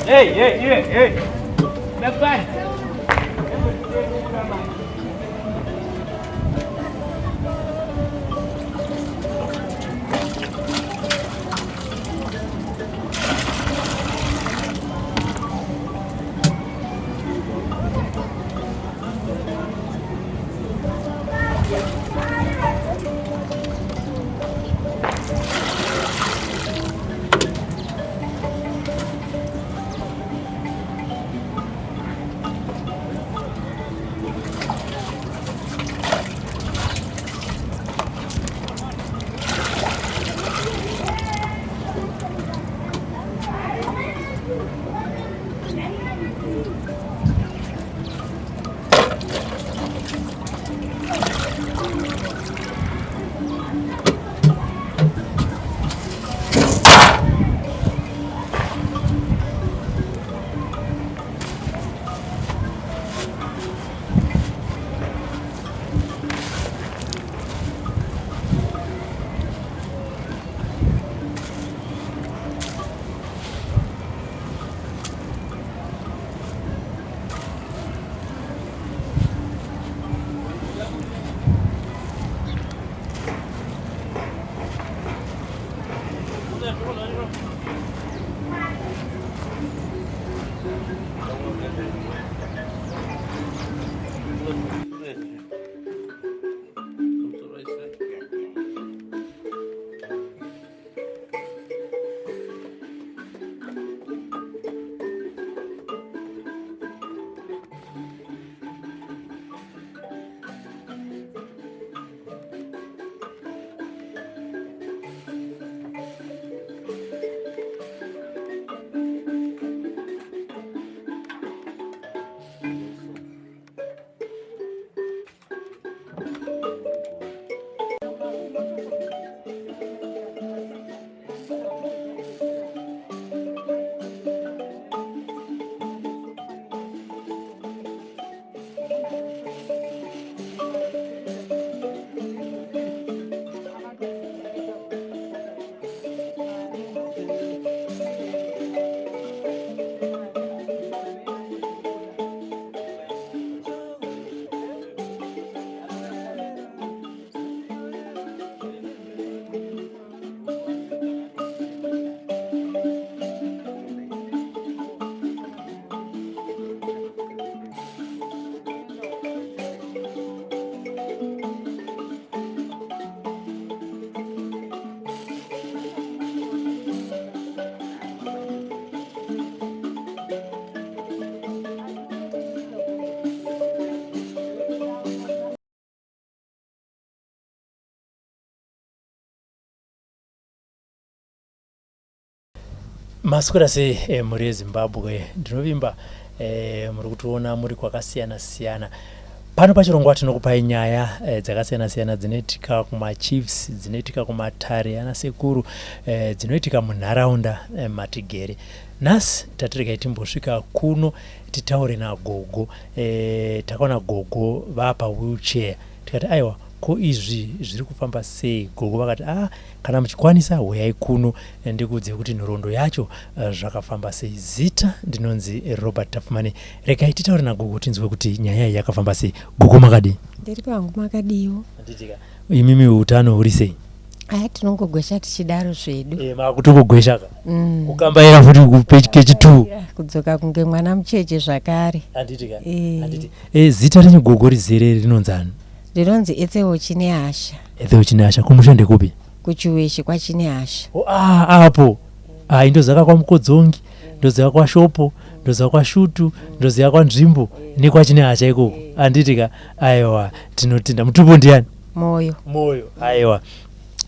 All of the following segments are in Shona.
Hey, hey, hey, hey. Nakubani. Maswera sei eh, mhuri yeZimbabwe, ndinovimba eh, muri kutiona muri kwakasiyana siyana. Pano pachirongwa tinokupai nyaya eh, dzakasiyana siyana dzinoitika kumachiefs, dzinoitika kumatare ana sekuru, eh, dzinoitika munharaunda eh, matigere. Nhasi tatiregai timbosvika kuno titaure nagogo. Eh, takaona gogo vapa wheelchair tikati aiwa ko izvi zviri kufamba sei? Gogo vakati ah, Kana muchikwanisa huyai kuno ndikuudzei kuti nhoroondo yacho zvakafamba sei. Zita ndinonzi Robert Tapfumane. Regai titaure nagogo tinzwe kuti nyaya iyi yakafamba sei. Gogo makadii? Ndiri pangu makadiiwo. Handitika. Imimi utano huri sei? Aya tinongogwesha tichidaro zvedu. Eh, makutongogwesha ka. Kukambaira futi kupechi kechi 2. Kudzoka kunge mwana mucheche zvakare. Handitika. Eh. Handiti. Eh, zita renyu gogo rizere rinonzani? Ndinonzi Ethel Chinehasha. Ethel Chinehasha, kumusha ndekupi? KuChiweshe kwaChinehasha. Oh, ah, apo. Ah, ndoziva kwaMukodzongi, ndoziva kwaShopo, ndoziva kwaShutu, ndoziva kwaNzvimbo nekwaChinehasha ikoko. Handiti ka? Aiwa, tinotenda. Mutupo ndiani? Moyo. Moyo. Aiwa.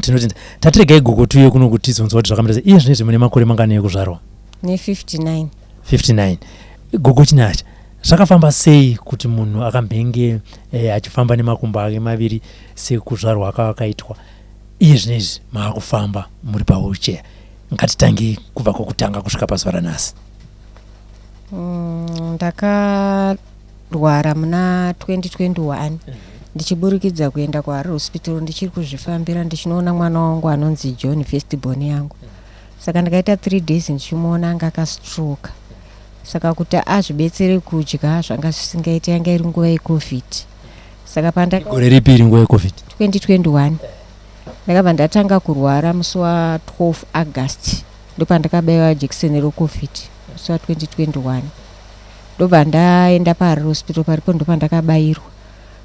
Tinotenda. Tatiregai gogo tiuye kuno kuti tizonzwa kuti zvakamira sei. Iye zvinezvi mune makore mangani ekuzvarwa? Ne 59. 59. Gogo Chinehasha, Zvakafamba sei kuti munhu akambenge eh, achifamba nemakumbo ake maviri sekuzvarwa akavakaitwa iye zvino izvi maakufamba muri pawheelchair? Ngatitangei kubva kwokutanga kusvika pazuva ranhasi. Ndakarwara muna 2021 ndichiburikidza kuenda kuHarare Hospital ndichiri kuzvifambira ndichinoona mwana wangu anonzi John first born yangu. Saka ndakaita 3 days ndichimuona anga akastroka. Saka kuti azvibetsere kudya zvanga zvisingaiti, yanga iri nguva yeCovid. Saka panda Gore ripi iri nguva yeCovid? 2021. Ndakabva ndatanga kurwara musi wa12 August, ndopandakabaiwa jekiseni reCovid musi wa2021. Ndobva ndaenda paHarare Hospital, paripo ndopandakabayirwa.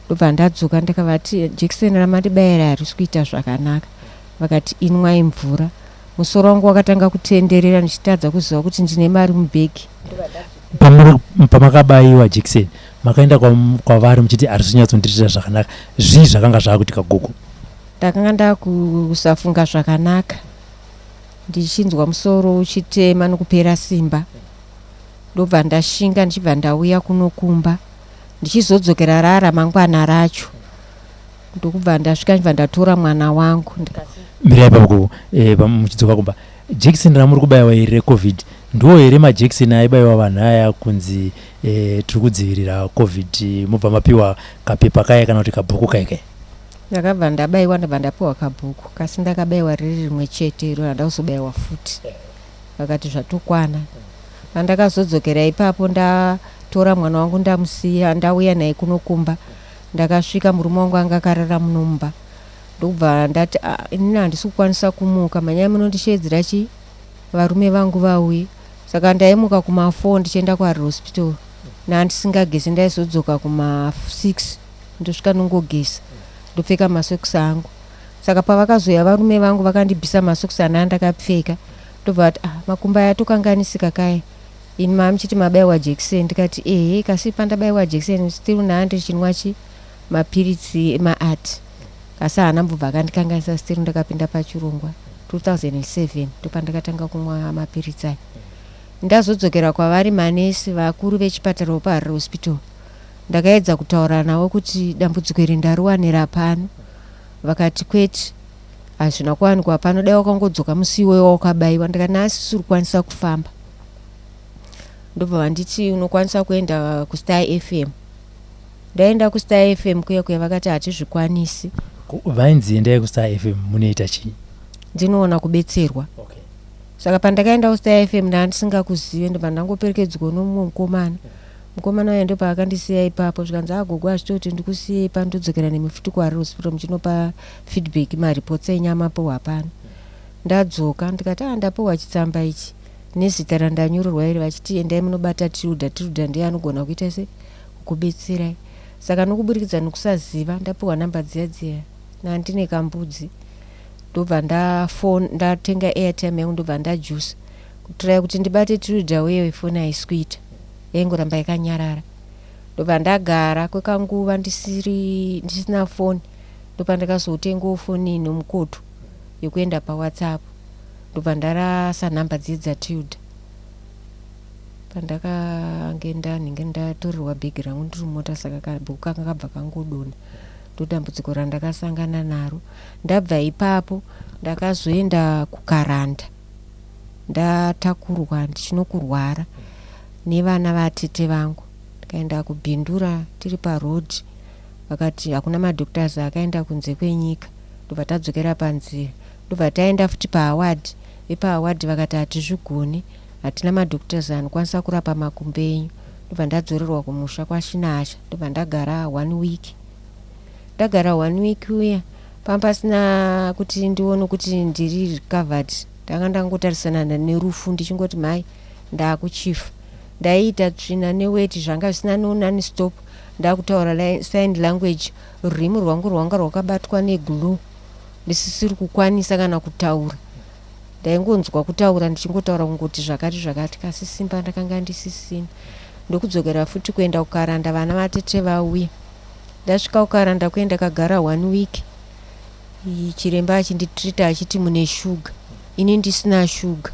Ndobva ndadzoka, ndakavati jekiseni ramandibayira harisi kuita zvakanaka. Vakati inwai mvura. Musoro wangu wakatanga kutenderera, ndichitadza kuziva kuti ndine mari mubhegi. Pamakabayiwa jekiseni, makaenda kwavari muchiti harisi kunyatsondiitira zvakanaka. Zvii zvakanga zvaakuitika, gogo? Ndakanga ndakusafunga zvakanaka, ndichinzwa musoro uchitema nokupera simba. Ndobva ndashinga, ndichibva ndauya kunokumba, ndichizodzokera rara mangwana racho. Ndokubva ndasvika, ndibva ndatora mwana wangu. Mirai ipapo, gogo. Muchidzoka kumba, jekiseni ramuri kubayiwa iri reCovid ndo here majekiseni aibayiwa vanhu aya kunzi tiri kudzivirira COVID, mobva mapiwa kapepa kaya kana kuti kabhuku kaya kaya? Ndakabva ndabayiwa, ndabva ndapiwa kabhuku, kasi ndakabayiwa riri rimwe chete iro, handakuzobayiwa futi. Vakati zvatokwana. Pandakazodzokera ipapo, ndatora mwana wangu, ndamusiya, ndauya naye kunokumba, ndakasvika murume wangu anga akarara munomba. Ndokubva ndati, "Ah, inini handisi kukwanisa kumuka, manyaya munondishedzera chi varume vangu vauye." Saka ndaimuka kuma4 ndichienda kuHarare Hospital. Nandisingagezi, ndaizodzoka kuma6, ndosvika nongogeza, ndopfeka masokisi angu. Saka pavakazoya varume vangu, vakandibvisa masokisi ana andakapfeka. Ndobva vati, "Ah, makumbo aya atokanganisika kaya. Ini maa muchiti mabayiwa jekiseni." Ndikati, "Ehe, kasi pandabayiwa jekiseni still naa ndichinwa chi mapiritsi emaART, kasi haana mbobva akandikanganisa. Still ndakapinda pachirongwa 2007, ndopandakatanga kumwa mapiritsi aya." Ndazodzokera kwavari manesi vakuru vechipatara vepaHarare Hospital, ndakaedza kutaura navo kuti dambudziko iri ndariwanira pano. Vakati kwete, hazvina kuwanikwa pano, dai wakangodzoka musi iwoyo wakabayiwa. Ndikati nhasi siri kukwanisa kufamba. Ndobva vanditi unokwanisa kuenda kuStar FM. Ndaenda kuStar FM kuya kuya, vakati hatizvikwanisi. Vainzi endai kuStar FM munoita chii? Ndinoona kubetserwa. Saka pandakaenda kuStar FM, ndaa ndisingakuzive, ndobva ndangoperekedzwa nomumwe mukomana. Mukomana uya ndopaakandisiya ipapo, zvikanzi, "Agogo, hazvitoti ndikusiyei pano, ndodzokera nemi futi kuHarare Hospital muchinopa feedback, mareports enyu amapiwa pano." Ndadzoka, ndikati, "A, ndapiwa chitsamba ichi nezita randanyorerwa iri, vachiti endai munobata Tilda. Tilda ndiye anogona kuita se kukubetserai." Saka nokuburikidza nokusaziva, ndapiwa namba dziya dziya nandine kambudzi, ndobva ndafon ndatenga airtime yangu, ndobva ndajusa kutiraya kuti ndibate Tilda uye foni haisi kuita, yaingoramba yakanyarara. Ndobva ndagara kwekanguva ndisiri ndisina foni. Ndopandakazotengawo foni nomukoto yekuenda paWhatsApp, ndobva ndarasa nhamba dziye dzaTilda. Pandakange ndanhinge ndatorerwa bhegi rangu ndiri mumota, saka kabhuku kanga kabva kangodonha. Ndodambudziko randakasangana naro. Ndabva ipapo, ndakazoenda kuKaranda, ndatakurwa ndichinokurwara nevana vatete vangu. Ndikaenda kuBindura, tiri parodhi vakati hakuna madoctors, akaenda kunze kwenyika. Ndobva tadzokera panzira, ndobva taenda futi paHoward. VepaHoward vakati hatizvigoni, hatina madoctors anokwanisa kurapa makumbo enyu. Ndobva ndadzorerwa kumusha kwaShinasha. Ndobva ndagara one week. Ndagara one week uya, pamba pasina kuti ndione kuti ndiri recovered. Ndanga ndangotarisana nerufu, ndichingoti mhai ndaakuchifa. Ndaiita tsvina neweti, zvanga zvisina no stop. Ndakutaura sign language, rurimi rwangu rwanga rwakabatwa neglue, ndisisiri kukwanisa kana kutaura. Ndaingonzwa kutaura, ndichingotaura kungoti zvakati zvakati, kasi simba ndakanga ndisisina. Ndokudzokera futi kuenda kuKaranda, vana vatete vauya. Ndasvika kuKaranda kuye, ndakagara one week, chiremba achinditrita achiti mune shuga, ini ndisina shuga,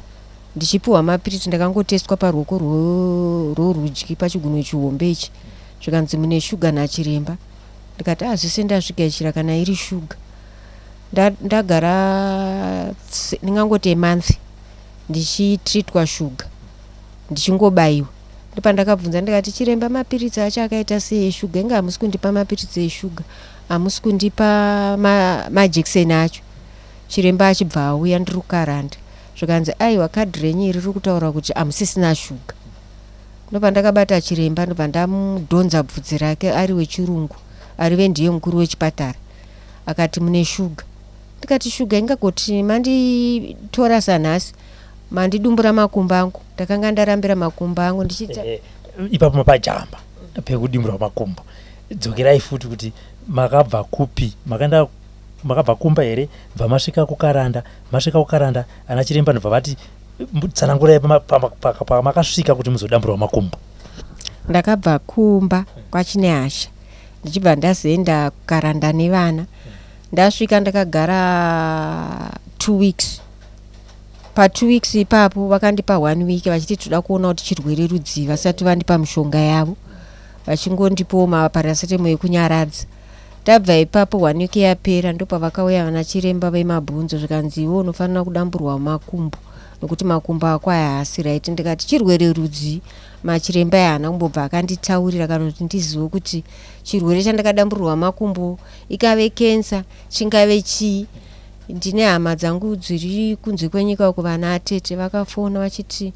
ndichipiwa mapiritsi. Ndakangotestwa paruoko rworudyi pachigunwe chihombe ichi, zvikanzi mune shuga nachiremba. Ndikati, "Hazvise ndazvigashira kana iri shuga." Ndagara ndingangoti month ndichitritwa shuga, ndichingobayiwa. Ndopandakabvunza ndikati, "Chiremba, mapiritsi acho akaita sei eshuga? Inge hamusi kundipa mapiritsi eshuga, hamusi kundipa majekiseni acho." Chiremba achibva auya ndiri kuKaranda, zvikanzi, "Aiwa, kadhi renyu iri riri kutaura kuti hamusisina shuga." Ndopandakabata chiremba ndobva ndamudhonza bvudzi rake ari wechirungu arive ndiye mukuru wechipatara. Akati mune shuga. Ndikati shuga ingagoti manditora sanhasi mandidumbura makumbo angu. Ndakanga ndarambira makumbo angu ndichiti Ipapo mapajamba pekudimburwa makumbo. Dzokerai futi kuti makabva kupi, makaenda makabva kumba here, bva masvika kuKaranda, masvika kuKaranda ana chiremba ndobva vati tsanangurai pamakasvika kuti muzodamburwa makumbo. Ndakabva kumba kwaChinehasha ndichibva ndazoenda kuKaranda nevana. Ndasvika ndakagara 2 weeks. Pa2 weeks ipapo vakandipa 1 week vachiti toda kuona kuti chirwere rudzii vasati vandipa mishonga yavo, vachingondipawo maparacetamol ekunyaradza. Tabva ipapo 1 week yapera ndopavakauya vana chiremba vemabhonzo zvikanzi iwe unofanira kudamburwa makumbo nokuti makumbo ako aya haasi right. Ndikati chirwere rudzii? Machiremba aya haana kumbobva akanditaurira kana kuti ndizive kuti chirwere chandakadamburirwa makumbo ikave kensa chingave chii. Ndine hama dzangu dziri kunze kwenyika uko, vana atete vakafona vachiti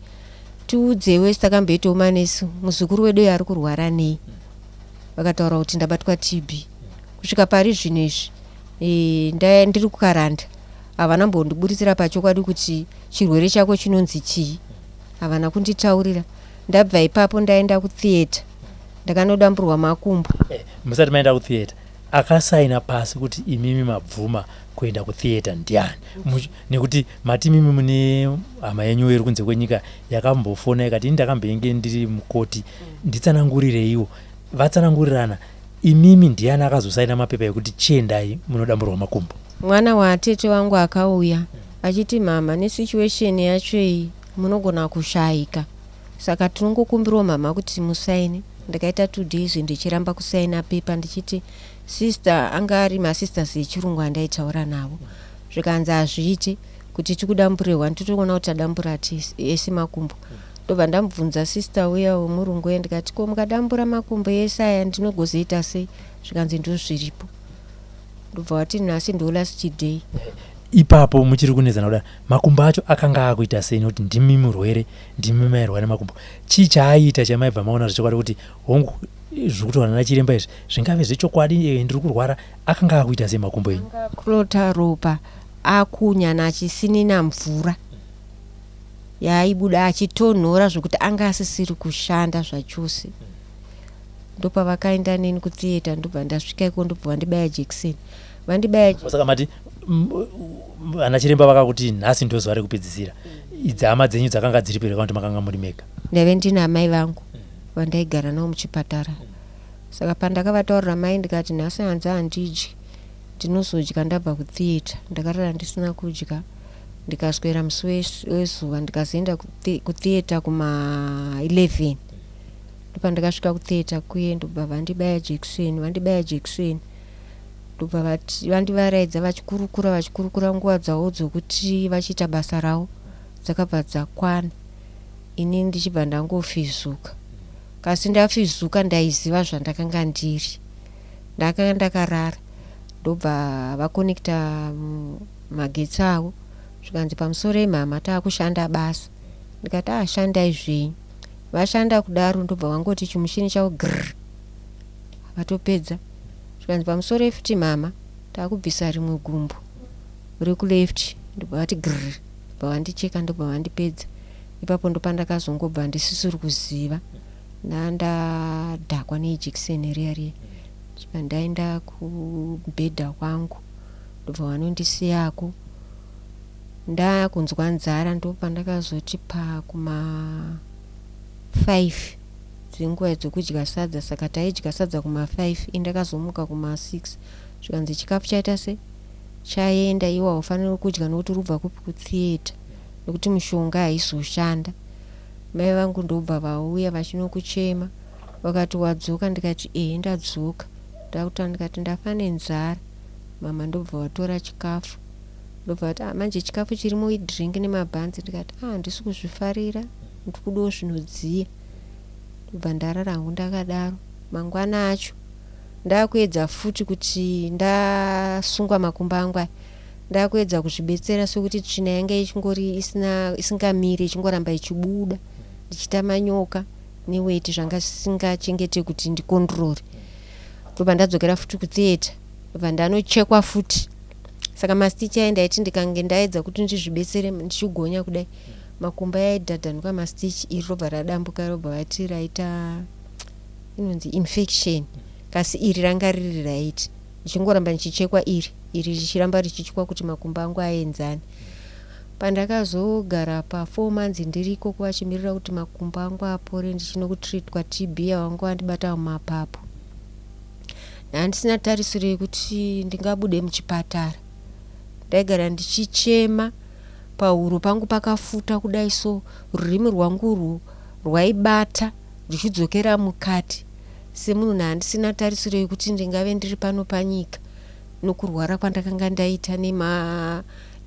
tiudzewe takamboitawo manesi muzukuru wedu ari kurwara nei. Vakataura kuti ndabatwa TB. Kusvika pari zvino izvi ndiri kuKaranda, havana mbondiburitsira pachokwadi kuti chirwere chako chinonzi chii, havana kunditaurira. Ndabva ipapo ndaenda kutheatre ndakanodamburwa makumbo. Musati maenda kutheatre, akasaina pasi kuti imimi mabvuma kuenda kutheatre ndiani? Nekuti mati imimi mune hama yenyu iri kunze kwenyika yakambofona ikati ini ndakambenge ndiri mukoti, nditsanangurireiwo. Vatsanangurirana, imimi ndiani akazosaina mapepa ekuti chiendai munodamburwa makumbo? Mwana watete wangu akauya achiti mama, nesituation yacho iyi munogona kushayika, saka tinongokumbirawo mama kuti musaine. Ndakaita 2 days ndichiramba kusaina pepa ndichiti sister, anga ari masisters echirungu andaitaura navo, zvikanzi hazviite kuti tikudamburirwa, nditotoona kuti tadambura ese makumbo. Ndobva ndamubvunza sister uya wemurungu uya ndikati ko mukadambura makumbo ese aya ndinogozoita sei? Zvikanzi ndozviripo. Ndobva wati nhasi ndo last day. Ipapo muchiri kunetsana kudaro, makumbo acho akanga akuita sei? Nekuti ndimi murwere, ndimi mairwara nemakumbo. Chii chaaiita chamaibva maona zvechokwadi kuti hongu zviri kutaura nachiremba izvi zvingave zvechokwadi, ndiri kurwara? Akanga akuita sei makumbo enyu? Clota ropa, akunyana achisinina mvura yaaibuda, achitonhora zvokuti anga asisiri kushanda zvachose. Ndopavakaenda neni kutheatre, ndobva ndasvika iko ndobva vandibaya jekiseni, vandibaya. Saka mati ana chiremba vakakuti nhasi ndo zuva rekupedzisira. Idzi hama dzenyu dzakanga dziri pere kana kuti makanga muri mega? Ndaive ndina amai vangu vandaigara navo muchipatara. Saka pandakavataurira mai ndikati nhasi hanzi handidyi, ndinozodya ndabva kutheatre. Ndakarara ndisina kudya, ndikaswera musi wezuva, ndikazoenda kutheatre kuma11. Ndopandakasvika kutheatre kuye ndobva vandibaya jekiseni. Vandibaya jekiseni ndobva vandivaraidza vachikurukura, vachikurukura. Nguva dzavo dzokuti vachiita basa ravo dzakabva dzakwana, ini ndichibva ndangofizuka. Kasi ndafizuka ndaiziva zvandakanga ndiri, ndakanga ndakarara. Ndobva vakonekta magetsi avo, zvikanzi pamusoro emhama, taakushanda basa. Ndikati ashandai zvenyu. Vashanda kudaro ndobva vangoti chimushini chavo grr, vatopedza. Zvikanzi pamusoro efuti mama, taakubvisa rimwe gumbo rekuleft. Ndobva vati grr, ndobva vandicheka, ndobva vandipedza. Ipapo ndopandakazongobva ndisisiri kuziva, ndandadhakwa nejekiseni riya riya. Chibva ndaenda kumubhedha kwangu, ndobva vanondisiyako. Ndakunzwa nzara, ndopandakazoti pakuma 5 dzenguva dzokudya sadza. Saka taidya sadza kuma5, indakazomuka kuma6, zvikanzi chikafu chaita se chaenda, iwe haufaniri kudya nokuti uri kubva kupi, kutheatre, nokuti mushonga haizoshanda. Mai vangu ndobva vauya vachinokuchema, vakati wadzoka? Ndikati ehe, ndadzoka. Ndakuta ndikati ndafa nenzara mama. Ndobva vatora chikafu, ndobva vati ah, manje chikafu chirimo idrink nemabhanzi. Ndikati ah, handisi kuzvifarira, ndikudawo zvinodziya. Ndobva ndarara hangu ndakadaro. Mangwana acho ndakuedza futi kuti ndasungwa makumbo angu aya, ndakuedza kuzvibetsera sekuti tsvina yanga ichingori isingamiri, ichingoramba ichibuda, ndichiita manyoka. neweti zvanga zvisingachengete kuti ndikondrore. Ndobva ndadzokera futi kutheatre, ndobva ndanochekwa futi. Saka mastichi aya ndaiti ndikange ndaedza kuti ndizvibetsere ndichigonya kudai, makumbo aya aidhadhanuka mastichi, iri robva radambuka, robva vati raita inonzi infection, kasi iri ranga riri right. Ndichingoramba ndichichekwa iri, iri richiramba richitywa kuti makumbo angu aenzane. Pandakazogara pa 4 months ndiri ikoko vachimirira kuti makumbo angu apore ndichinokutreatwa TB yavanga vandibata mumapapu, handisina tarisiro yekuti ndingabude muchipatara. Ndaigara ndichichema, pahuro pangu pakafuta kudai so, rurimi rwangu urwu rwaibata ruchidzokera mukati semunhu handisina tarisiro yekuti ndingave ndiri pano panyika nokurwara kwandakanga ndaita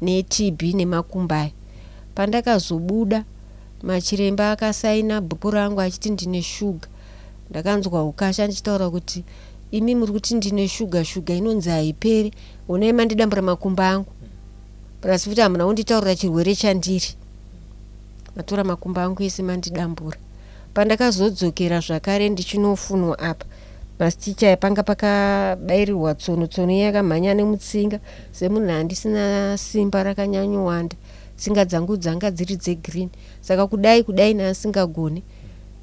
neTB nemakumbo aya. Pandakazobuda, machiremba akasaina bhuku rangu achiti ndine shuga. Ndakanzwa ukasha ndichitaura kuti imi muri kuti ndine shuga, shuga inonzi haiperi, honai mandidambura makumbo angu, plus futi hamuna kunditaurira chirwere chandiri, matora makumbo angu ese mandidambura. Pandakazodzokera zvakare ndichinofunwa apa, mastichi aya panga pakabairirwa tsono, tsono iya yakamhanya nemutsinga. Semunhu handisina simba rakanyanyowanda, tsinga dzangu dzanga dziri dzegreen, saka kudai kudai naasingagoni.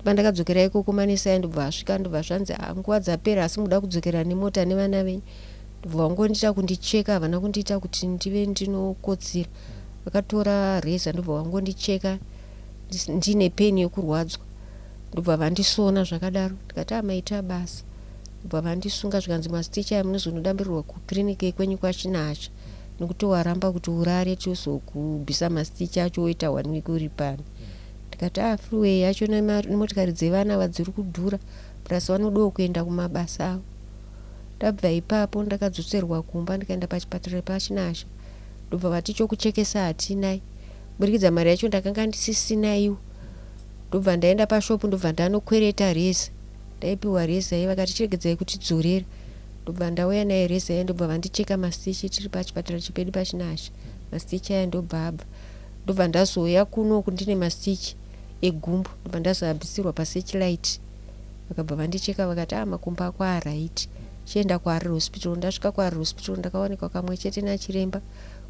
Pandakadzokera ikoko manesi aya ndobva asvika, ndobva zvanzi nguva dzapera asi muda kudzokera nemota nevana venyu. Ndobva vangondiita kundicheka, havana kundiita kuti ndive ndinokotsira. Vakatora reza ndobva vangondicheka ndine peni yekurwadzwa, ndobva vandisona zvakadaro. Ndikati maita basa. Ndobva vandisunga, zvikanzi mastichi aya munozonodamburirwa kukiriniki kwenyu kwaChinasha, nekuti waramba kuti urare tozokubvisa mastichi acho woita 1 week uri pano. Ndikati freeway yacho nemotikari dzevana ava dziri kudhura, plus vanodawo kuenda kumabasa avo. Ndabva ipapo ndakadzoserwa kumba, ndikaenda pachipatara paChinasha, ndobva vati chokuchekesa hatinai, kuburikidza mari yacho ndakanga ndisisinaiwo. Ndobva ndaenda pashopu, ndobva ndanokwereta reza, ndaipiwa reza iyi, vakati chiregedzai kutidzorera. Ndobva ndauya nayo reza iya, ndobva vandicheka mastichi tiri pachipatara chepedu paChinasha. Mastichi aya ndobva abva, ndobva ndazouya kunoku ndine mastichi egumbo, ndobva ndazoabvisirwa pasearchlight. Vakabva vandicheka vakati makumbo ako aright, chienda kuHarare Hospital. Ndasvika kuHarare Hospital ndakawanikwa kamwe chete nachiremba.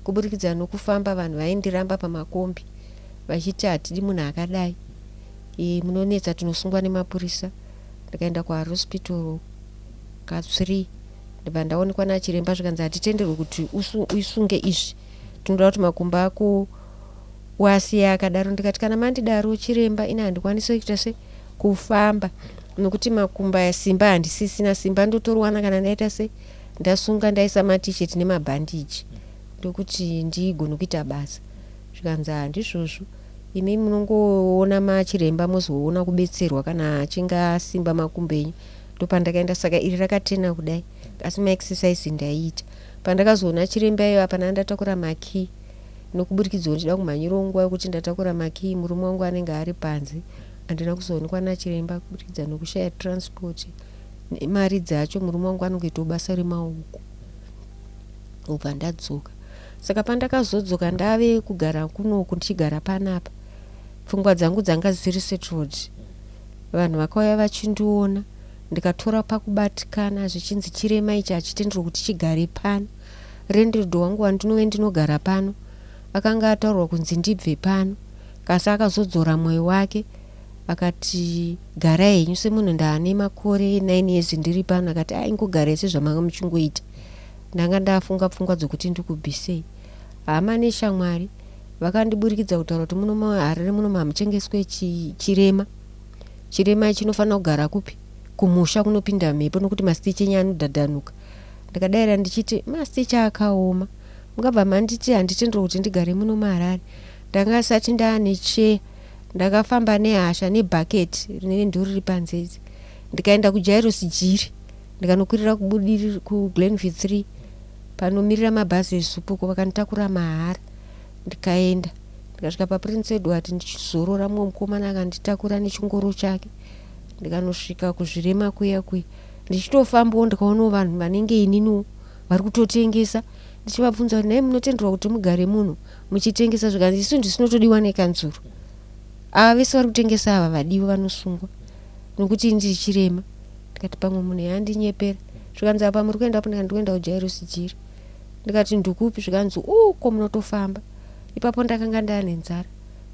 Kuburikidza nokufamba vanhu vaindiramba pamakombi vachiti hatidi munhu akadai, munonetsa, tinosungwa nemapurisa. Ndikaenda kuHarare Hospital ka3, ndobva ndaonekwa nachiremba, zvikanzi hatitenderwi kuti usunge izvi, tinoda kuti makumbo ako wasiya akadaro. Ndikati kana mandidaro chiremba, ini handikwanisi kuita se kufamba nokuti makumbo aya simba handisisina simba, ndotorwana kana ndaita se ndasunga ndaisa matisheti nemabhandiji ndokuti ndigone kuita basa. Zvikanzi handizvozvo, imi munongoona machiremba mozoona kubetserwa kana achinge asimba makumbo enyu. Ndopandakaenda, saka iri rakatena kudai, asi maexercise ndaiita. Pandakazoona chiremba iyo apa ndandatakura makii, nokuburikidzwa ndichida kumhanyirawo nguva yekuti ndatakura makii, murume wangu anenge ari panze. Handina kuzoonekwa nachiremba kuburikidza nokushaya transport nemari dzacho, murume wangu anongoitawo basa remaoko. Ndobva ndadzoka. Saka pandakazodzoka ndave kugara kunoku, ndichigara panapa, pfungwa dzangu dzanga dzisiri settled. Vanhu vakauya vachindiona, ndikatora pakubatikana, zvichinzi chirema ichi hachitenderwi kuti chigare pano. Landlord wangu wandinove ndinogara pano akanga ataurwa kunzi ndibve pano, kasi akazodzora mwoyo wake akati garai henyu. Semunhu ndaane makore 9 years ndiri pano, akati ingogarai sezvamanga muchingoita. Ndanga ndafunga pfungwa dzokuti ndikubvisei. Hama neshamwari vakandiburikidza kutaura kuti muno muHarare muno hamuchengeswe chirema, chirema chinofanira kugara kupi? Kumusha kunopinda mhepo, nokuti mastichi enyu anodhadhanuka. Ndakadaira ndichiti mastichi akaoma, mungabva manditi handitenderwi kuti ndigare muno muHarare. Ndanga sati ndaane cheya, ndakafamba nehasha nebhaketi rinenge ndiro riri panze idzi, ndikaenda kuJairos Jiri, ndikanokwirira kubudiriro kuGlenview 3 panomirira mabhazi eZUPCO, vakanditakura mahara. Ndikaenda ndikasvika paPrince Edward ndichizorora, mumwe mukomana akanditakura nechingoro chake, ndikanosvika kuzvirema kuya kuya. Ndichitofambawo ndikaonawo vanhu vanenge ininiwo vari kutotengesa, ndichivabvunza kuti nhai munotenderwa kuti mugare muno muchitengesa? Zvikanzi isu ndisinotodiwa nekanzuro, ava vese vari kutengesa ava vadiwa vanosungwa. Nokuti ini ndiri chirema. Ndikati pamwe munhu yandinyepera. Zvikanzi apa muri kuenda apo? Ndikati ndikuenda kuJairos Jiri. Ndikati ndikupi? Zvikanzi uko munotofamba. Ipapo ndakanga ndane nzara.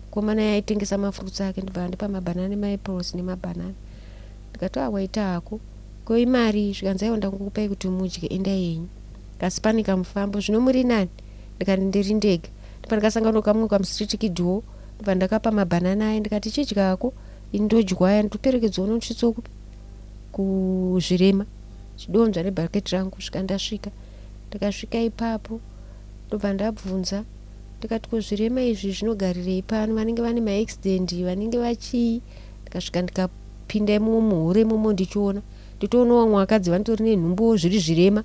Mukomana yaitengesa mafruits ake ndobva andipa mabhanana nemaapples nemabhanana. Ndikati ah waita hako. Ko imari? Zvikanzi aiwa ndangokupai kuti mudye endai henyu. Kasi pane kamufambo zvino muri nani? Ndikati ndiri ndega. Ndobva ndakasangana kamwe kamustreet kidwo ndobva ndakapa mabhanana aya ndikati chidya hako ini ndodya aya ndoperekedzawo unonosvitsawo kupi kuzvirema. Chidonzva nebhaketi rangu kusvika ndasvika. Ndakasvika ipapo ndobva ndabvunza ndikati ko zvirema izvi zvinogarirei pano vanenge vane maaccident vanenge vachii ndikasvika ndikapinda imomo muhure imomo ndichiona nditoonawo vamwe vakadzi vanotori nenhumbuwo zviri zvirema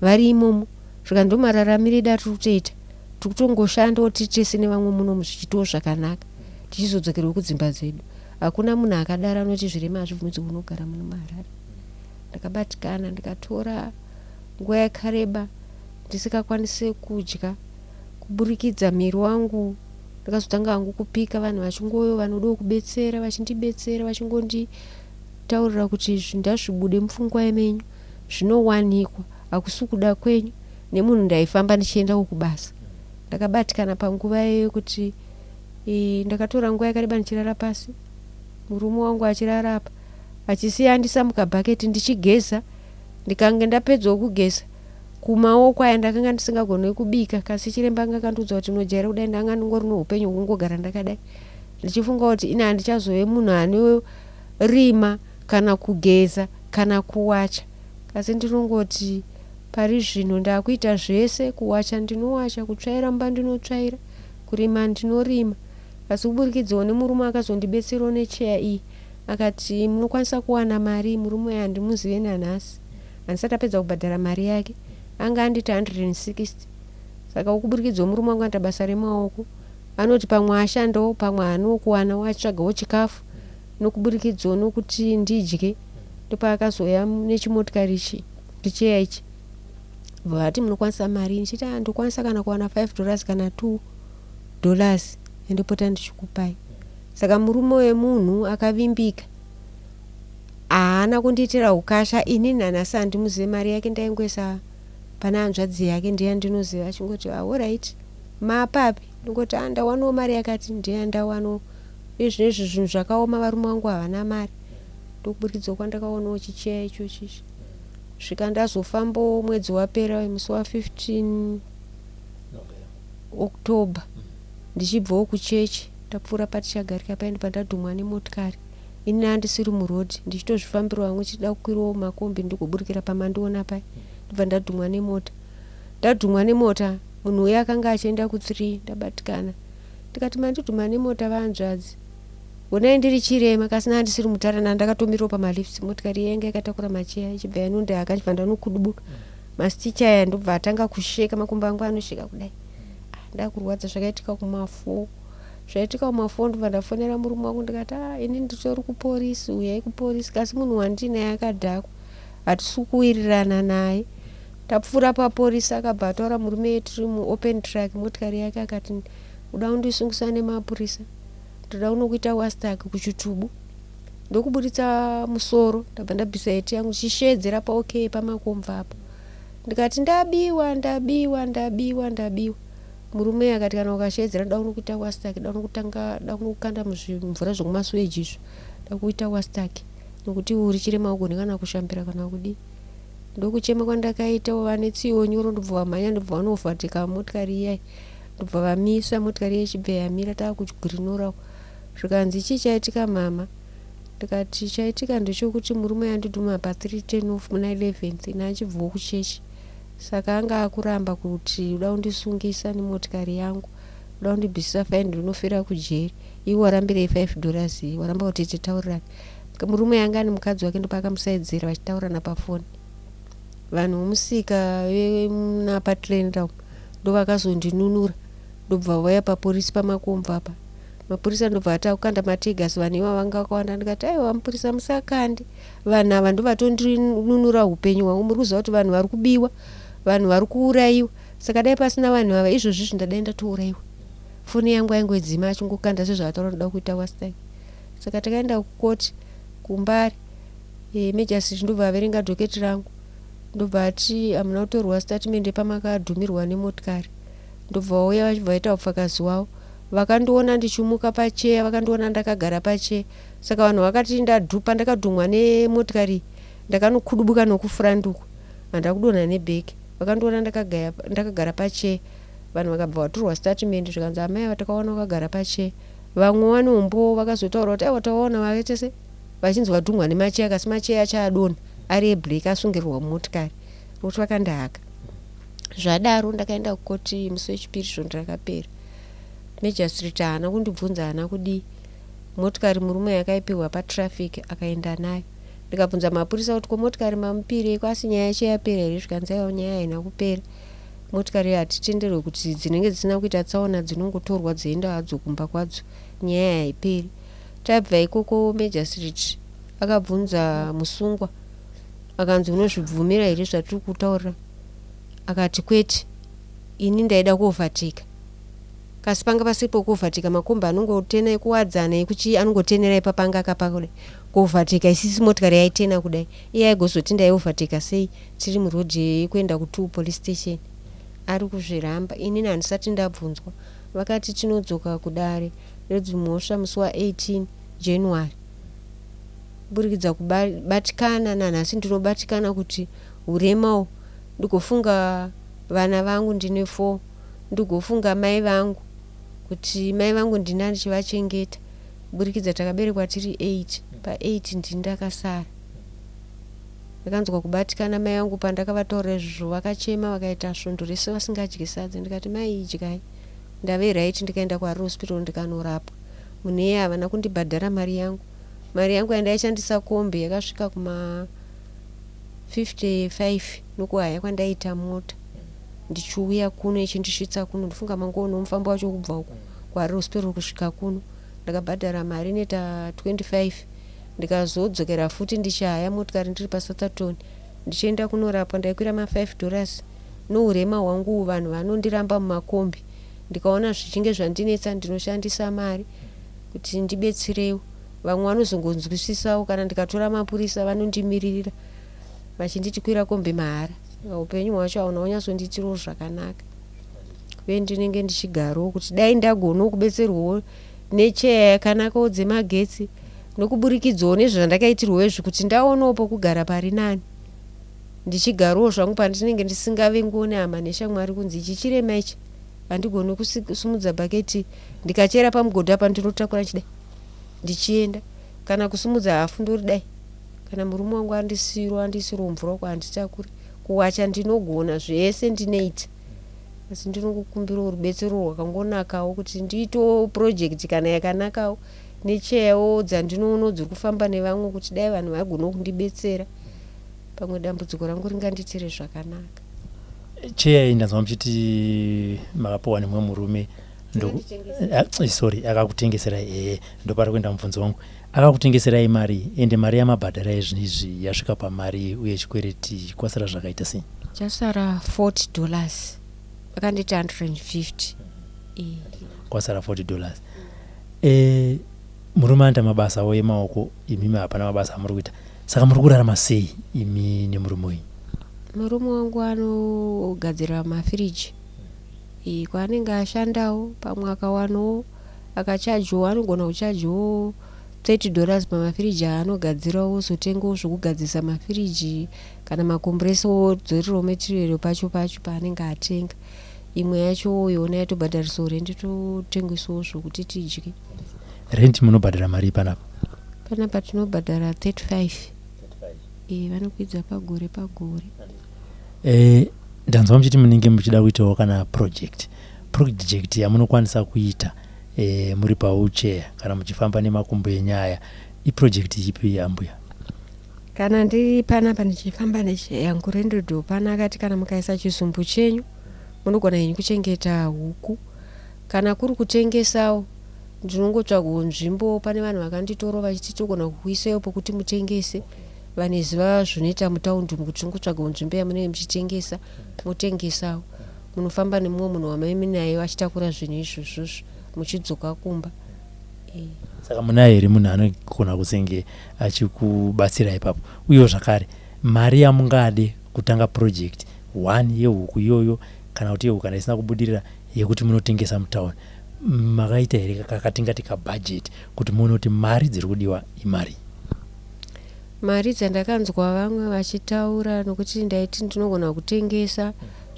vari imomo svika ndomararamiro edu atiri kutoita tiri kutongoshandawo tiri tese nevamwe munomu zvichitiwo zvakanaka tichizodzokerwa kudzimba dzedu hakuna munhu akadaro anoti zvirema hazvibvumidzwi kunogara muno muHarare. Ndakabatikana ndikatora nguva yakareba ndisikakwanise kudya kuburikidza miri wangu ndakazotanga hangu kupika vanhu vachingoyo vanodawo kubetsera vachindibetsera vachingonditaurira kuti ndazvibude mupfungwa menyu zvinowanikwa hakusi kuda kwenyu nemunhu ndaifamba ndichiendawo kubasa ndakabatikana panguva iyoyo kuti e, ndakatora nguva yakareba ndichirara pasi murume wangu achirara apa achisiya andisa mukabhaketi ndichigeza ndikange ndapedzawo kugeza kumaoko aya ndakanga ndisingagoni kubika kasi chiremba anga akandiudza kuti unojaira kudai ndanga ndingori noupenyu hwekungogara ndakadai ndichifunga kuti ini handichazove munhu anorima kana kugeza kana kuwacha kasi ndinongoti pari zvino ndakuita zvese kuwacha ndinowacha kutsvaira mumba ndinotsvaira kurima ndinorima asi kuburikidzawo nemurume akazondibetserawo necheya iyi akati munokwanisa kuwana mari murume uyu handimuzive nanhasi handisati apedza kubhadhara mari yake anga anditi 160 saka kuburikidzawo murume wangu anoita basa remaoko anoti pamwe ashandawo pamwe haanawo kuwanawo achitsvagawo chikafu nokuburikidzawo nokuti ndidye ndopaakazouya nechimotikari ichi chicheya ichi vati munokwanisa mari ndichiti ah, ndokwanisa kana kuwana 5 dollars kana 2 dollars endopota ndichikupai saka murume wemunhu akavimbika haana kundiitira ukasha ini nanhasi handimuzive mari yake ndaingoisa pana hanzvadzi yake ndiye ndinoziva achingoti alright mapapi ndingoti ah ndawanawo mari yakati ndiye ndawanawo izvinezvi zvinhu zvakaoma varume vangu havana mari ndokuburikidza kwandakaonawo chicheya ichochichi svika ndazofambawo mwedzi wapera musi wa15 October ndichibvawo kuchechi ndapfuura patichagarika paini pandadhumwa nemotikari ini handisiri murodhi ndichitozvifambirawo hangu ndichida kukwirawo makombi ndigoburikira pamandiona pai ndobva ndadhumwa nemota ndadhumwa nemota munhu uya akanga achienda ku3 ndabatikana ndikati mandidhuma nemota vahanzvadzi honai ndiri chirema kasi handisiri mutarana ndakatomirawo pamalifts motikari yanga yakatakura macheya ichibva yanondihaka ndibva ndanokudubuka mastitches aya ndobva atanga kusheka makumbo angu anosheka kudai ah, ndakurwadza zvakaitika kuma4 zvaitika kuma4 ndobva ndafonera murume wangu ndikati a ah, ini nditori kuporisi uyai kuporisi kasi munhu wandinaye akadhakwa hatisi kuwirirana naye tapfuura paporisi akabva ataura murume tiri muopen truck motikari yake akati uda kundisungisa nemapurisa ndoda kunokuita wastak kuchitubu ndokuburitsa musoro ndabva ndabvisa heti yangu ndichishedzera paOK pamakomva apo ndikati ndabiwa ndabiwa ndabiwa ndabiwa murume akati kana ukashedzera da kunokuita wastak da kunokutanga da kunokukanda muzvimvura zvokumasuweji izvo da kuita wastak nokuti uri chirema ugoni kana kushambira kana kudii ndokuchema kwandakaita vane tsiyo nyoro ndobva vamhanya ndobva vanovhatika motikari iyai ndobva vamisa motikari iye ichibva yamira taakugrinorao zvikanzi chii chaitika mama ndikati chaitika ndechokuti murume andidhuma pa310 off muna 11th ine achibvawo kuchechi saka anga akuramba kuti uda kundisungisa nemotikari yangu uda kundibvisisa faini ndinofira kujeri iwe warambirei 5 dollars iyi waramba kuti titaurirane murume anga ane mukadzi wake ndopaakamusaidzira vachitaurirana pafoni vanhu vomusika vemunapatlenda ndovakazondinunura ndobva vauya paporisi pamakomva apa mapurisa ndobva ati akukanda mateargas vanhu ivava vanga vakawanda ndikati aiwa mupurisa musakande vanhu ava ndovatondinunura upenyu hwangu muri kuziva kuti vanhu vari kubiwa vanhu vari kuurayiwa saka dai pasina vanhu ava izvozvi izvi ndadai ndatourayiwa foni yangu aingodzima achingokanda sezvaataura ndoda kuita wastai saka takaenda kukoti. kuMbare. Magistrate ndobva averenga dhoketi rangu, ndobva ati hamuna kutorwa statement pamakadhumirwa nemotikari. Ndobva vauya vachibva vaita ufakazi hwavo. Vakandiona ndichimuka pacheya, vakandiona ndakagara pacheya. Saka vanhu vakati ndadhupa, ndakadhumwa nemotikari, ndakanokudubuka nokufuranduku, handina kudonha nebhegi. Vakandiona ndakagara pacheya, vanhu vakabva vatorwa statement, zvikanzi amai ava takaona vakagara pacheya. Vamwe vanombo vakazotaura kuti aiwa tavaona vaite se vachinzi vadhumwa nemacheya, kasi macheya acho adonha ari eblack asungirirwa mumotikari nokuti vakandihaka. Zvadaro ndakaenda kukoti musi wechipiri svondo rakapera. Magistrate haana kundibvunza, haana kudii. Motikari murume yakaipiwa patraffic akaenda nayo. Ndikabvunza mapurisa kuti ko motikari mamupireiko, asi nyaya yacho yapera here? Zvikanzi aiwa nyaya haina kupera. Motikari hatitenderwe kuti dzinenge dzisina kuita tsaona dzinongotorwa dzoenda hadzo kumba kwadzo, nyaya haiperi. Tabva ikoko magistrate akabvunza musungwa akanzi unozvibvumira here zvatiri kutaurira? Akati kwete, ini ndaida kuovhateka, kasi panga pasipo kuovhateka. Makombi anongotena ekuwadzana ekuchii anongotenera ipapa anga akapa kudai kuovhateka. Isisi motikari yaitena kudai, iye aigozoti ndaiovhateka sei tiri murodhi yekuenda kuTwo police station. Ari kuzviramba, inini handisati ndabvunzwa. Vakati tinodzoka kudare redzimhosva musi wa18 January. Kuburikidza kubatikana nanhasi ndinobatikana kuti urema uhu, ndigofunga vana vangu ndine 4, ndigofunga mai vangu kuti mai vangu ndina ndichivachengeta. Kuburikidza takaberekwa tiri 8, pa8 ndini ndakasara. Ndakanzwa kubatikana mai vangu pandakavataurira izvozvo, vakachema vakaita svondo rese vasingadyi sadza. Ndikati mai idyai, ndave right. Ndikaenda kuHarare Hospital ndikanorapwa. Munhu iyeye havana kundibhadhara mari yangu. Mari yangu yandaishandisa kombi yakasvika kuma 55 nokuhaya kwandaiita mota ndichiuya kuno ichindisvitsa kuno. Ndifunga mangoona mufambo wacho kubva uku kuHarare Hospital kusvika kuno. Ndakabhadhara mari inoita 25, ndikazodzokera futi ndichihaya motikari ndiri paSatherton ndichienda kunorapwa. Ndaikwira ma5 dollars. Nourema hwangu vanhu vanondiramba mumakombi. Ndikaona zvichinge zvandinetsa ndinoshandisa mari kuti ndibetserewo. Vamwe vanozongonzwisisawo kana ndikatora mapurisa vanondimiririra vachinditi kwira kombi mahara. Saka upenyu hwacho hauna kunyatsondiitirawo zvakanaka. Uye ndinenge ndichigarawo kuti dai ndagonawo kubetserwawo necheya yakanakawo dzemagetsi nokuburikidzawo nezvandakaitirwawo izvi kuti ndaonawo pokugara pari nani. Ndichigarawo zvangu pandinenge ndisingavengwiwo nehama neshamwari kunzi ichi chirema ichi, handigoni kusimudza bhaketi, ndikachera pamugodhi apa ndinotakura ndichidai ndichienda, kana kusimudza hafu ndoridai. Kana murume wangu andisiiro andisiiro mvura uko handitakuri. Kuwacha ndinogona, zvese ndinoita, asi ndinongokumbirawo rubetsero rwakangonakawo kuti ndiitewo purojekiti kana yakanakawo necheyawo dzandinoonawo dziri kufamba nevamwe, kuti dai vanhu vagonawo kundibetsera pamwe dambudziko rangu ringandiitire zvakanaka. Cheya iyi ndanzwa muchiti makapiwa nemumwe murume. Sorry, akakutengeserai. Ehe, ndopari kuenda mubvunzo wangu. Akakutengeserai mari, ende mari yamabhadhara yezvinhu izvi yasvika pamari, uye chikwereti kwasara zvakaita sei? Chasara $40, vakanditi 150. Kwasara $40. Murume anoita mabasawo emaoko, imimi hapana mabasa amuri kuita, saka muri kurarama sei imi nemurume wenyu? Murume wangu anogadzira mafiriji kwaanenge ashandawo. Pamwe akawanawo akachajiwo, anogona kuchajiwo $30 pamafiriji aanogadzirawo, ozotengawo zvokugadzirisa mafiriji kana macompressor, odzorerawo material pacho pacho paanenge atenga. Imwe yacho yona yatobhadharisawo rendi, totengesawo zvokuti tidye. Rent munobhadhara mari panapa? Panapa tinobhadhara 35. Vanokwidza pagore pagore. Ndanzwa muchiti munenge muchida kuitawo kana project yamunokwanisa kuita muri pawheelchair kana muchifamba nemakumbo enyaya. Iproject ipi, ambuya? Kana ndiri panapa ndichifamba necheya yangu, landlord pana akati kana mukaisa chizumbu chenyu munogona henyu kuchengeta huku. Kana kuri kutengesawo, ndinongotsvagawo nzvimbo. Pane vanhu vakanditora vachiti togona kukuisaiwo pokuti mutengese, vaneziva zvinoita mutaundi umu, kuti tingotsvagawo nzvimbo yamunenge muchitengesa, motengesawo, munofamba nemumwe munhu wamaimi naye achitakura zvinhu izvozvozvo muchidzoka kumba. Saka munaye here munhu anogona kuzenge achikubatsira ipapo? Uyewo zvakare mari yamungade kutanga project one yehuku iyoyo kana kuti yehuku kana isina kubudirira yekuti munotengesa mutown, makaita here kakatingati kabudget kuti muone kuti mari dziri kudiwa imarii? Mari dzandakanzwa vamwe vachitaura nokuti ndaiti ndinogona kutengesa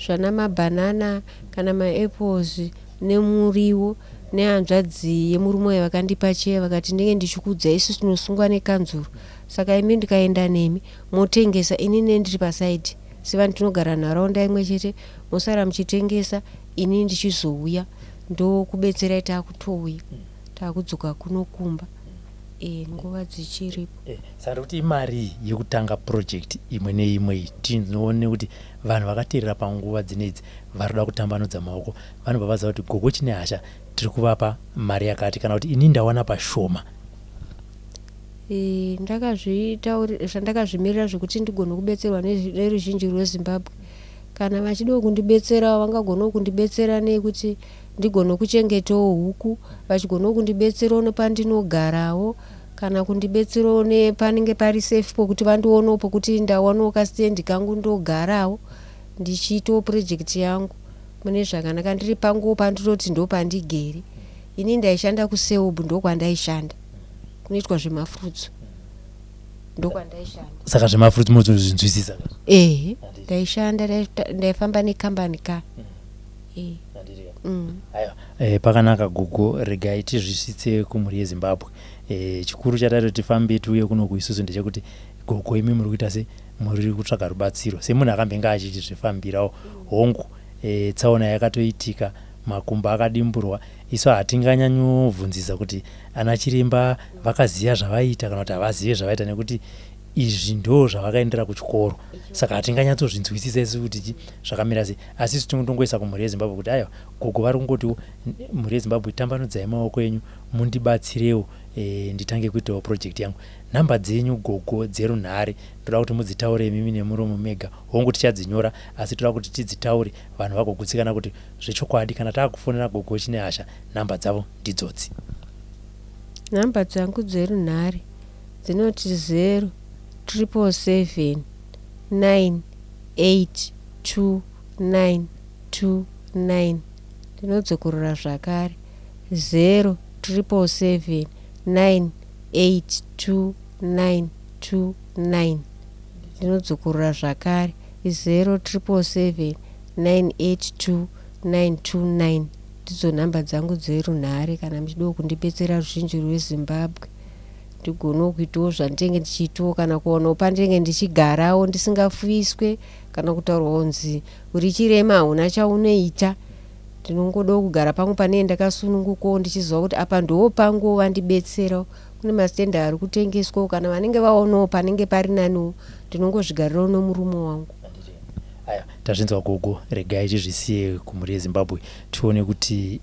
zvana mabanana kana maapples nemuriwo nehanzvadzi yemurume uya vakandipa cheya vakati ndenge ndichikuudzai isu tinosungwa nekanzuru saka imi ndikaenda nemi motengesa ini ne ndiri pasaidi sevanhu tinogara nharaunda imwe chete mosara muchitengesa ini ndichizouya ndokubetserai takutouya takudzoka kuno kumba e, nguva dzichiripo. Eh, saka ndikuti imari yekutanga project imwe neimwe iyi tinoone kuti vanhu vakateerera panguva dzinedzi vari kuda kutambanudza maoko vanobva vaziva kuti gogo chine hasha tiri kuvapa mari yakati kana kuti ini ndawana pashoma. E, ndakazvitauri zvandakazvimirira zvekuti ndigone kubetserwa neruzhinji rweZimbabwe. Kana vachidawo kundibetserawo vangagonawo kundibetsera nekuti ndigone kuchengetawo huku, vachigonawo kundibetserawo nepandinogarawo kana kundibetserawo nepanenge pari safe pokuti vandionewo pokuti ndawanawo kasitendi kangu ndogarawo ndichiitawo project yangu mune zvakanaka ndiri panguwo pandinoti ndopandigere. Ini ndaishanda kuSeub ndokwandaishanda kunoitwa zvemafruits ndokwandaishanda. Saka zvemafruits munozvinzwisisa? Ehe, ndaishanda ndaifamba nekambani ka. Eh. Aiwa, pakanaka gogo, regai tizvisvitse kumhuri yeZimbabwe. Chikuru chatati tifambe tiuye kunoku isusu ndechekuti gogo imi muri kuita se muri kutsvaga rubatsiro semunhu akambenge achizvifambirawo. Hongu, tsaona yakatoitika, makumbo akadimburwa. Isu hatinganyanyobvunzisa kuti ana chiremba vakaziva zvavaiita kana kuti havazive zvavaita nekuti izvi ndo zvavakaendera kuchikoro, saka hatinganyatsozvinzwisisa isu kuti chi zvakamira sei. Asi isu tinongoisa kumhuri yeZimbabwe kuti aiwa, gogo vari kungotiwo mhuri yeZimbabwe tambanudzai maoko enyu mundibatsirewo nditange kuitawo project yangu. Nhamba dzenyu gogo dzerunhare ndoda kuti mudzitaure imimi nemuromo mega. Hongu tichadzinyora asi toda kuti tidzitaure vanhu vagogutsikana kuti zvechokwadi kana takufonera gogo Chinehasha nhamba dzavo ndidzodzi. Nhamba dzangu dzerunhare dzinoti 0 777 9 8 2 9 2 9. Ndinodzokorora zvakare 0 777 9 8 2 9 2 9. Ndinodzokorora zvakare 0 777 9 8 2 9 2 9. Ndidzo nhamba dzangu dzerunhare kana muchidawo kundibetsera ruzhinji rweZimbabwe ndigonewo kuitawo zvandinenge ndichiitawo kana kuwanawo pandinenge ndichigarawo ndisingafuyiswe kana kutaurwa kunzi uri chirema hauna chaunoita. Ndinongodawo kugara pangu panenge ndakasunungukawo ndichiziva kuti apa ndoo panguwo vandibetserawo. Kune masitende ari kutengeswawo kana vanenge vaonawo panenge pari naniwo ndinongozvigarirawo nomurume wangu. Aya tazvinzwa gogo, regai tizvisiye kumhuri yeZimbabwe tione kuti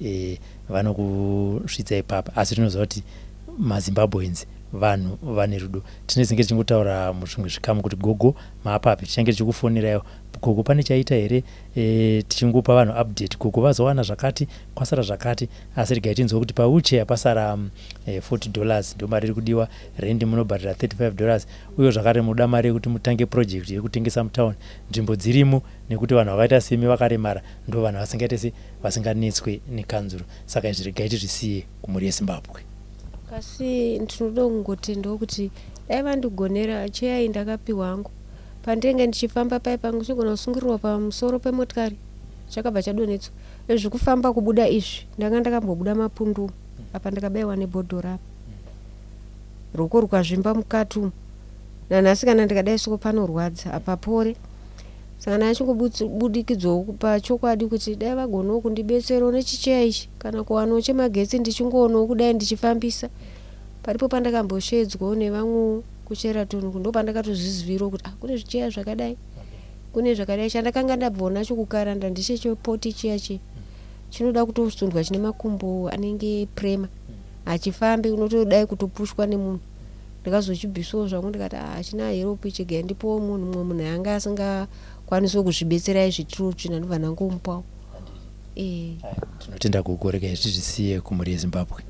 vanokusvitsa ipapa. Asi tinoziva kuti maZimbabweans vanhu vane rudo. Tinenge tichingotaura muzvimwe zvikamu kuti gogo maapapi, tichange tichikufoneraiwo gogo pane chaita here, tichingopa vanhu update gogo vazowana zvakati, kwasara zvakati. Asi regai tinzwe kuti pawheelchair pasara $40 ndo mari iri kudiwa, rent munobhadhara $35, uye zvakare munoda mari yekuti mutange project yekutengesa mutown. Nzvimbo dzirimo nekuti vanhu vakaita semi vakaremara ndo vanhu vasingaite se vasinganetswe nekanzuru. Saka izvi regai tizvisiye kumhuri yeZimbabwe. Kasi ndinoda kungotendawo kuti dai vandigonera cheya iyi ndakapiwa hangu. Pandenge ndichifamba paye pangu chigona kusungirirwa pamusoro pemotikari chakabva chadonhedzwa. Zvekufamba kubuda izvi ndanga ndakambobuda mapundu apa ndakabaiwa nebhodhoro apa. Ruoko rukazvimba mukati umu. Nanhasi kana ndikadai soko panorwadza hapapore. Saka ndachingobudikidzwawo pachokwadi kuti dai vagonawo kundibetserawo nechicheya ichi kana kuwanawo chemagetsi ndichingoonawo kudai ndichifambisa. Paripo pandakambosheedzwawo nevamwewo kuSheraton uku ndopandakatozvizivirawo kuti ah kune zvicheya zvakadai kune zvakadai. Chandakanga ndabvawo nacho kuKaranda ndechechepoti chiya chiya chinoda kutosundwa chine makumbo anenge prema hachifambi unotodai kutopushwa nemunhu. Ndakazochibvisawo zvangu ndikati ah hachina help ichi regai ndipewo munhu mumwe munhu anga asingakwanisi kuzvibetsera aizviitirawo tsvina ndobva ndangomupawo. Tinotenda gogo regai tizvisiye kumhuri yeZimbabwe.